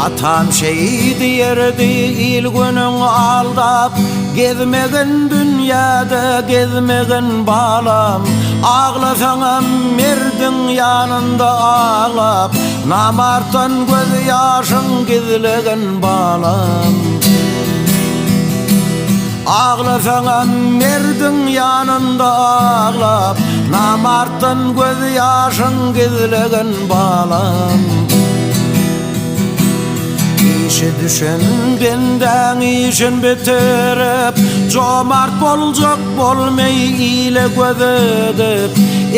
Atam şeý diýerdi, Il-günüň aldap, Gezmegin dünýäde, gezmegin balam. Aglasaňam merdiň ýanynda aglap, Namartdan göz ýaşyň gizlegin balam. Aglasaňam merdiň ýanynda aglap, Namartdan göz ýaşyň gizlegin balam. Işi düşen bendäň işin bitirip, Jomart boljak bolmeý ile göz edip,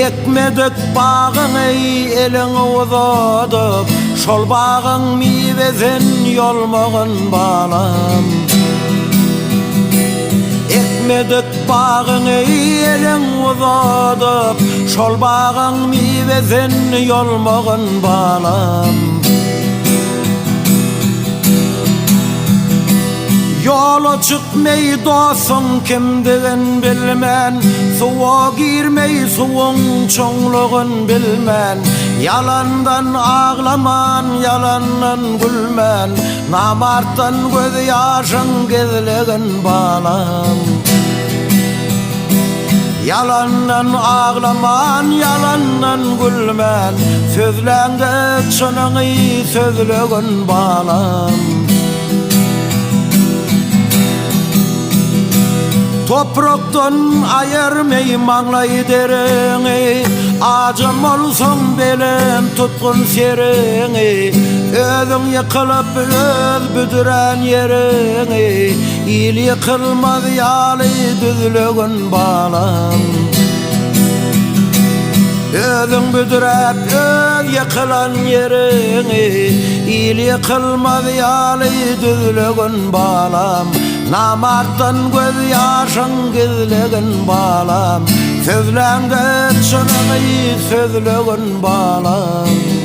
Ekmedik bagyňy eliň uzadyp, Şol bagyň miwesin ýolmagyn balam. Ekmedik bagyňy eliň uzadyp, Şol bagyň miwesin ýolmagyn balam. Ýola çykmeý dostuň kimdigin bilmän, Suwa girmeý suwuň çuňlugyn bilmän, Ýalandan aglaman, ýalandan gülmän, Namartdan göz ýaşyň gizlegin balam. Ýalandan aglaman, ýalandan gülmän, Sözläňde çynyňy sözlegin balam. Toprakdan aýyrmeý maňlaý deriňi, Ajam bolsaň belent tutgun seriňi, Özüň ýykylyp öz büdrän ýeriňi, Il ýykylmaz ýaly düzlegin balam. Özüň büdräp öz ýykylan ýeriňi, Il ýykylmaz ýaly düzlegin balam. Namartdan göz ýaşyň gizlegin balam. Sözläňde çynyňy sözlegin balam.